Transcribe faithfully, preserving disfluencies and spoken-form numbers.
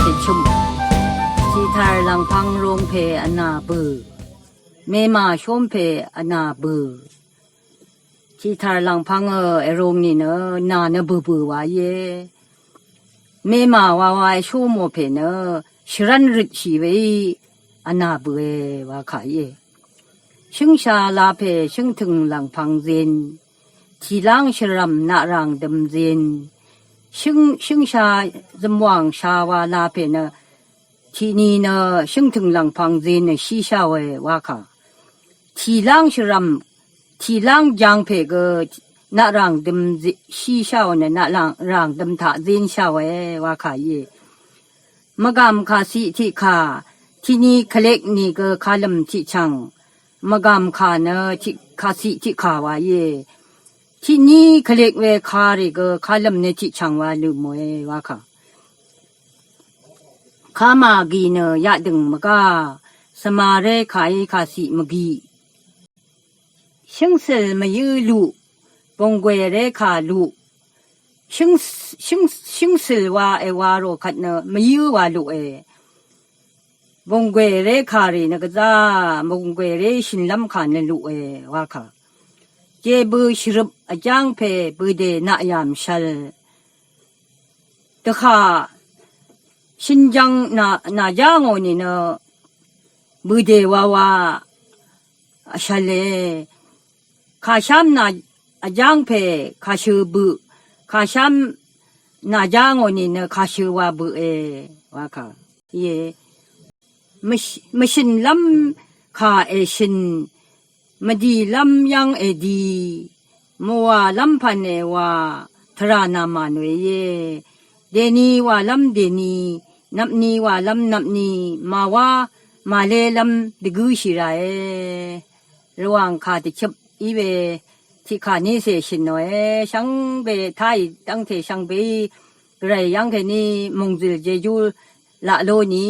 Tiqchø̀m. Tiqtàr lv̀ngpv̄ng rōng pè vnà bø̀. Memà shóm pè vnà bø̀. Tiqtàr lv̀ngpv̄ng ø èrōng nìnø nà nø bø̀bø̀ wa íe. Memà wawa èshómò pè nø shvrv́n røtshì weí vnà bø̀e wa kà íe. Shǿngsha lapè shǿngtø̀ng lv̀ngpv̄ng zin. Tìláng shvrv̀m naqràng døm zin. Shǿng shǿngsha zømwàng sha wa lapè nø tiqni nø shǿngtø̀ng lv̀ngpv̄ng zin nø shísháòe wa kà. Tìláng shvrv̀m tìláng jangpè gø naqràng døm zi shísháò nø naqràng døm taq zinsháòe wa kà íe. Mvgàm kàciq tiqkà tiqni kvlek nìgø kalø̀m tiqchv̀ng. Mvgàm kà nø tiq kàciq tiqkà wa íe. Tiqni kvlek we karì gø kalø̀m nø tiqchv̀ng wa lø̀mòe wa kà. Kamà gì nø yaqdø̀ng mvgá svmaré kàí kàciq mvgi. Shǿngsø̀l mvyǿ luq. Bònggwèré kà luq. Shǿng shǿng shǿngsø̀l wa èwa rò kvt nø mvyǿ wa luqe. Bònggwèré kàrì nø gvzá bònggwèré shø̀nlv́m kà nø luqe wa kà. Jebø shvrøp vjáng pè bø̀dè naqyàm shvl. Dvhà shønjvng nà nàjá ngò nìnø bø̀dè wawa vshvle. Kàshám nà vjáng pè kàshø bøq. Kàshám nàjá ngò nìnø kàshø wa bøqe wa kà íe. Mvshø̀n mvshø̀nlv́m kà èshø̀n. Mvdìlv́m yv́ng èdi. Mvwàlv́m pv̀n èwà. Tvrà nàmà nòe íe. Dèni wàlv́m dèni. Nvpni wàlv́m nvpni. Màwá màlélv́m dvgǿshì ràe. Rvwàng kà dvchøp í we tiqkà nícè shø̀nòe. Shvngbe táì dv́ngte shvngbeí gvray yv́ngkèní mòngzø̀l jejú laq ló ni.